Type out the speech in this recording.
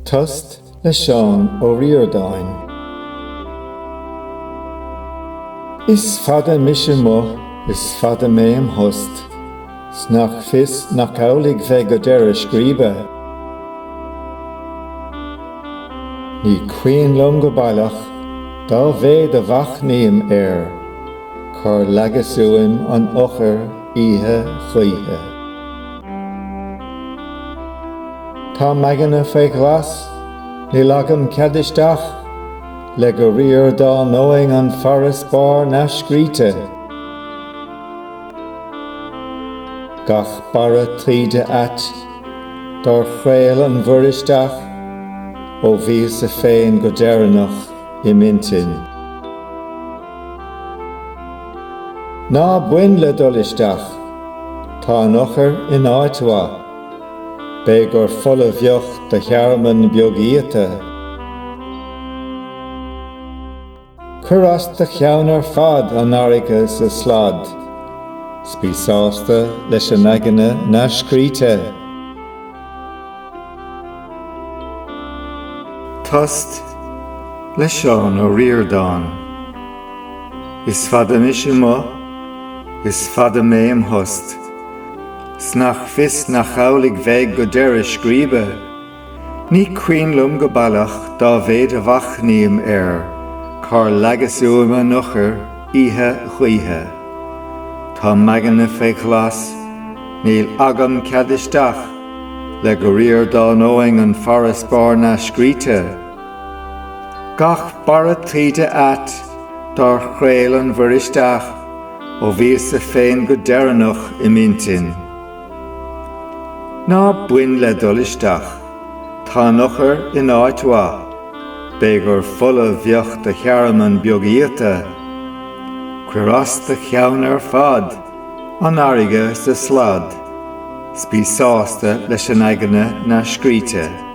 Tost le Seán Ó Ríordáin. Is fada mise amuigh, is fada mé im thost, 's nach fios nach amhlaidh bheidh go deireadh scríbe. Ní cuimhin liom go baileach dá mhéad a mhachnaím air, cár leagas uaim an eochair oíche ghaoithe. Tá m'aigne fé ghlas, níl agam cead isteach le go ríordánóinn an farasbarr neamhscríte. Gach barra taoide ait dár chraol an mhuir isteach ó bhíos-sa féin go deireanach i m'intinn. Ná bain le dul isteach, tá an eochair in áit mhaith. B'é gur folamh bheadh do thearmann beag iata. Cuir as do cheann ar fad an fharraige 's a slad, 's bí sásta leis an aigne neamhscríte. Tost le Seán Ó Ríordáin. Is fada mise amuigh, is fada mé im thost. 'S nach fios nach amhlaidh bheidh go deireadh scríbe. Ní cuimhin liom go baileach dá mhéid a mhachnaím air cár leagas uaim an eochair oíche ghaoithe. Tá m'aigne fé ghlas, níl agam cead isteach le go ríordánóinn an farasbarr neamhscríte. Gach barra taoide ait dár chraol an mhuir isteach ó bhíos-sa féin go deireanach i m'intinn. Ná bain le dul isteach, tá an eochair in áit mhaith, b'é gur folamh bheadh do thearmann beag iata. Cuir as do cheann ar fad an fharraige 's a slad, 's bí sásta leis an aigne neamhscríte.